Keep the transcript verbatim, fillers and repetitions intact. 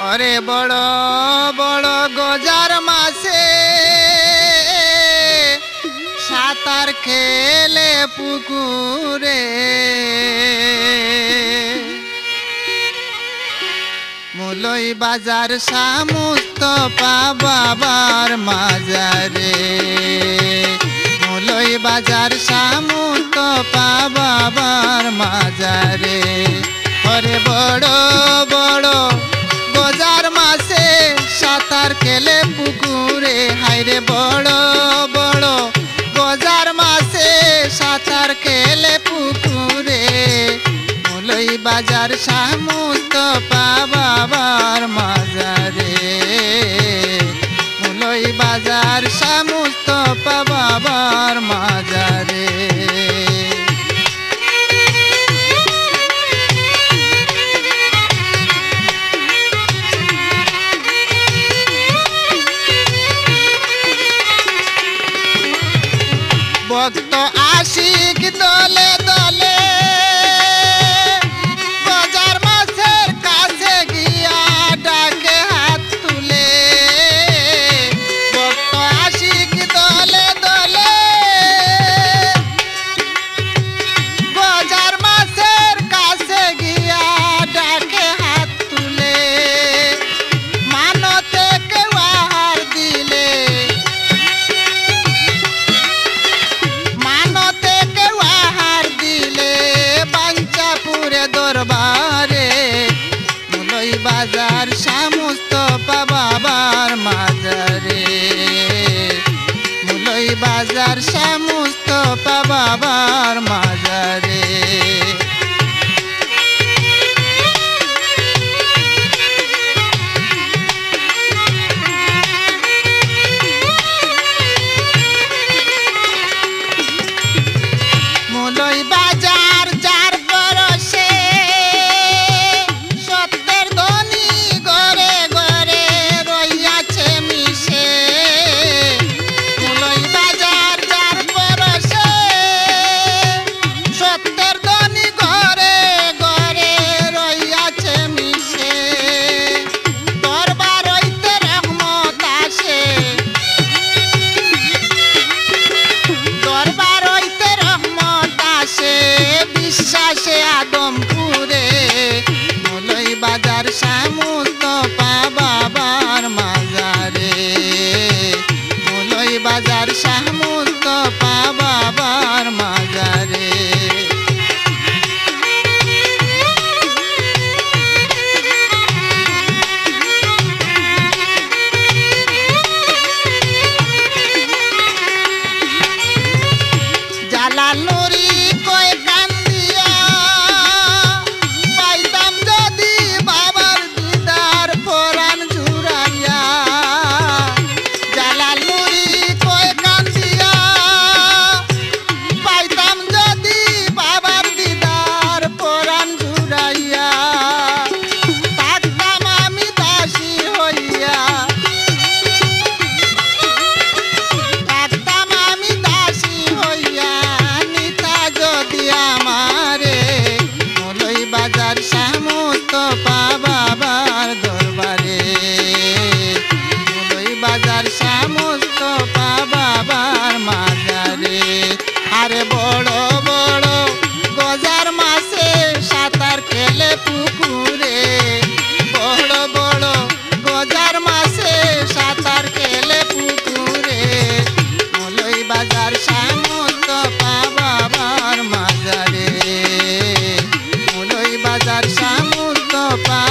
ওরে বড় বড় গজার মাছে সাঁতার খেলে পুকুরে। মৌলই বাজার শাহ মুস্তফা বাবার মাজারে, মৌলই বাজার শাহ মুস্তফা বাবার মাজারে। ওরে বড় বড় গজার মাছে সাঁতার খেলে পুকুরে, হায়রে বড় বড় গজার মাছে সাঁতার খেলে পুকুরে। মৌলই বাজার শাহ মুস্তফা বাবার মাজারে, মৌলই বাজার শাহ মুস্তফা বাবার মাজারে। ভক্ত আশিক দলে দলে গজার মাছের কাছে গিয়া ডাকে হাত তুলে। ভক্ত আশিক দলে দলে গজার মাছের কাছে গিয়া ডাকে হাত তুলে। মানতে কেউ আহার দিলে, মানতে কেউ আহার দিলে, বাঞ্ছা পুরে দরবারে। মৌলই বাজার শাহ মুস্তফা বাবার মাজারে, মৌলই বাজার শাহ মুস্তফা বাবার মাজারে। মৌলই বাজার যার পরশে, সত্যের ধ্বনি ঘরে ঘরে রইয়াছে মিশে। মৌলই বাজার যার পরশে, সত্যের ধ্বনি ঘরে ঘরে রইয়াছে মিশে। দরবার হইতে রহমত আসে, দরবার হইতে রহমত আসে, বিশ্বাসে আদমপুরে। মৌলই বাজার শাহ মুস্তফা বাবার মাজারে, মৌলই বাজার শাহ মুস্তফা বাবার মাজারে। জালাল নুরি কয় কান্দিয়া, পাইতাম যদি বাবার দিদার পরাণ জুড়াইয়া। জালাল নুরি কয় কান্দিয়া, পাইতাম যদি বাবার দিদার পরাণ জুড়াইয়া। থাকতাম আমি দাসী হইয়া, থাকতাম আমি দাসী হইয়া, নিতা যদি আমারে। মৌলই বাজার শাহ মুস্তফা বাবার দরবারে, মৌলই বাজার শাহ মুস্তফা বাবার মাজারে। আরে বড় বড় গজার মাছে সাঁতার খেলে পুকুরে, বড় বড় গজার মাছে সাঁতার খেলে পুকুরে। মৌলই বাজার শাহ মুস্তফা বাবার মাজারে, মৌলই বাজার শাহ মুস্তফা